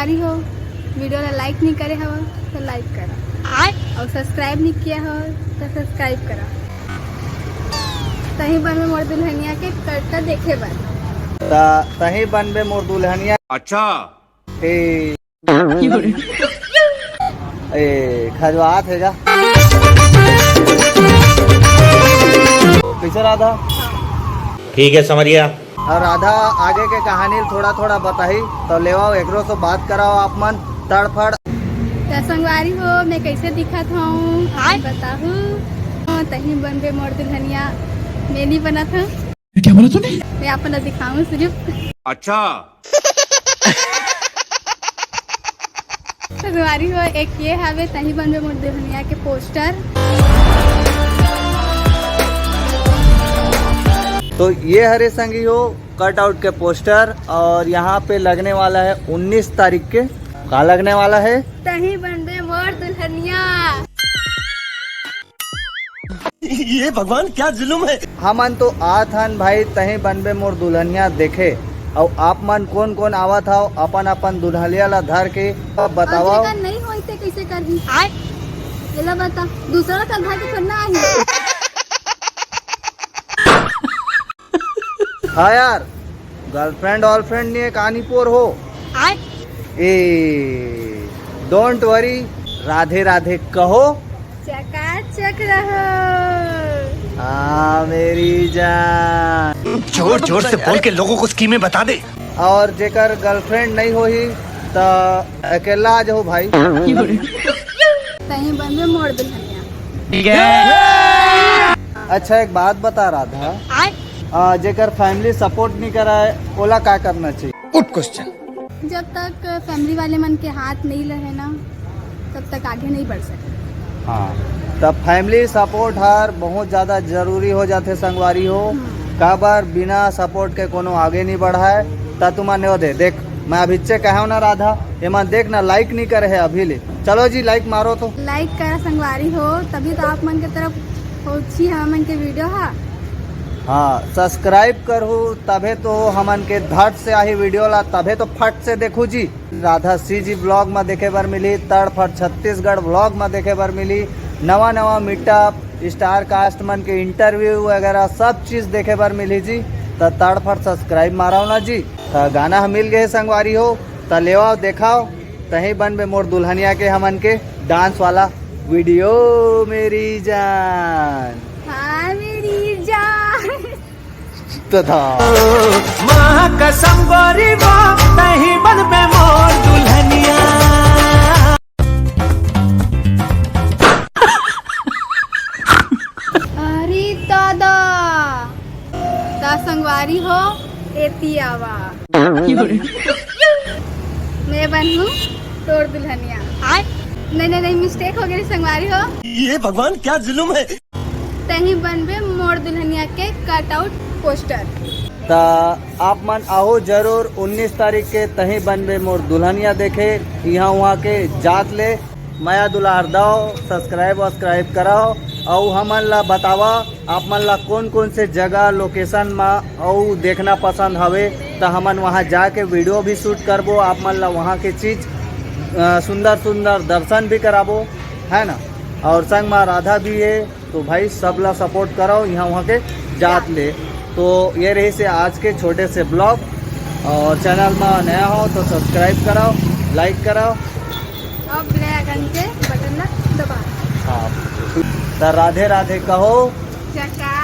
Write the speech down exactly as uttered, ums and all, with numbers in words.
अरे हो, वीडियो ला लाइक नहीं करे हव तो लाइक करा, और सब्सक्राइब नहीं किया हो तो सब्सक्राइब करा। तही बनबे मोर दुल्हनिया के कट्टा देखे बर। त तही बनबे मोर दुल्हनिया। अच्छा। ए, ए, खजवात हे गा। कैसे राधा? ठीक है समरिया। और राधा आगे के कहानी थोड़ा थोड़ा बताही, तो लेवाओ एकरो से बात कराओ आप मन, तड़फड़। त संगवारी हो, मैं कैसे दिखत हूँ, आप बताहू। हाँ, तही बनबे मोर दुल्हनिया, मैं नहीं बनत हूँ। ये क्या बोला तूने? मैं अपन ला दिखाऊं सिर्फ। अच्छा। संगवारी हो, एक ये हवे तही बनबे मोर दुल्हनिया के पोस्टर। तो ये हरे संगी हो कट आउट के पोस्टर, और यहाँ पे लगने वाला है उन्नीस तारीख के। का लगने वाला है? तही बनबे मोर दुल्हनिया। ये भगवान क्या जुल्म है। हमन तो आत हन भाई, तही बनबे मोर दुल्हनिया देखे। अउ आप मन कोन कोन आवत हव अपन अपन दुल्हनिया ला धर के, बतावव। अगर नहीं होई ते कैसे करही? एला बता, दूसरा का धर के थोड़ी ना आही। हाँ यार, गर्लफ्रेंड वर्लफ्रेंड नहीं है, कहानी पोर हो। ए, डोंट वरी, राधे राधे कहो। चकाचक रहो। हाँ मेरी जान। जोर जोर से बोल के लोगों को स्कीमें बता दे। और जेकर गर्लफ्रेंड नहीं होही त अकेला आ जाओ भाई। तही बनबे मोर दुल्हनिया। ठीक है। अच्छा, एक बात बता राधा, आ, जेकर फैमिली सपोर्ट नहीं करा है, ओला का करना चाहिए? गुड क्वेश्चन। जब तक फैमिली वाले मन के हाथ नहीं रहे ना, तब तक आगे नहीं बढ़ सकते। हाँ, तब फैमिली सपोर्ट हर बहुत ज़्यादा जरूरी हो जाथे संगवारी हो। हम्म। काबर बिना सपोर्ट के कोनो आगे नहीं बढ़ाए। त तुमन यो दे देख, मैं अभिच्चे कहव ना राधा, एमन देख ना लाइक नहीं करे है अभी ले। चलो जी लाइक मारो तो। लाइक करा संगवारी हो, तभी तो आप मन के तरफ पहुँची हमन के वीडियो हा। हाँ, सब्सक्राइब करहू तभे तो हमन के धट से आही वीडियो ला, तभे तो फट से देखू जी। राधा सी जी ब्लॉग में देखे बर मिली, तड़फड़ छत्तीसगढ़ ब्लॉग में देखे बर मिली, नवा नवा मीटअप, स्टार कास्ट मन के इंटरव्यू वगैरह सब चीज देखे बर मिली जी। त तड़फड़ सब्सक्राइब मारव ना जी। त गाना ह मिल गए संगवारी हो, त लेवाओ देखाओ, तही बनबे मोर दुल्हनिया के हमन के डांस वाला वीडियो मेरी जान। हाँ मेरी जान। तथा माँ कसम गोरी बा, तही बनबे मोर दुल्हनिया। अरे दादा, ता संगवारी हो, एती आवा। मैं बनहूँ तोर दुल्हनिया। नहीं नहीं नहीं, मिस्टेक हो गई संगवारी हो। ये भगवान क्या जुल्म है। तही बनबे मोर दुल्हनिया के कट आउट पोस्टर। त आप मन आहो जरूर उन्नीस तारीख के तही बनबे मोर दुल्हनिया देखे। यहाँ वहाँ के जात ले मया दुलार दव, सब्सक्राइब वब्सक्राइब कराओ, अउ हमन ला बतावा आप मन ला कौन कौन से जगह लोकेशन मा अउ देखना पसंद हवे, त हमन वहाँ जाके वीडियो भी शूट करबो, आप मन ला वहाँ के चीज अ, सुंदर सुंदर दर्शन भी कराबो, है ना। और संग मा राधा भी है, तो भाई सब ला सपोर्ट कराओ यहाँ वहाँ के जात ले। तो ये रही से आज के छोटे से ब्लॉग, और चैनल में नया हो तो सब्सक्राइब कराओ, लाइक कराओ। और बेल आइकन के बटन ला दबा। हाँ, तो राधे राधे कहो। चका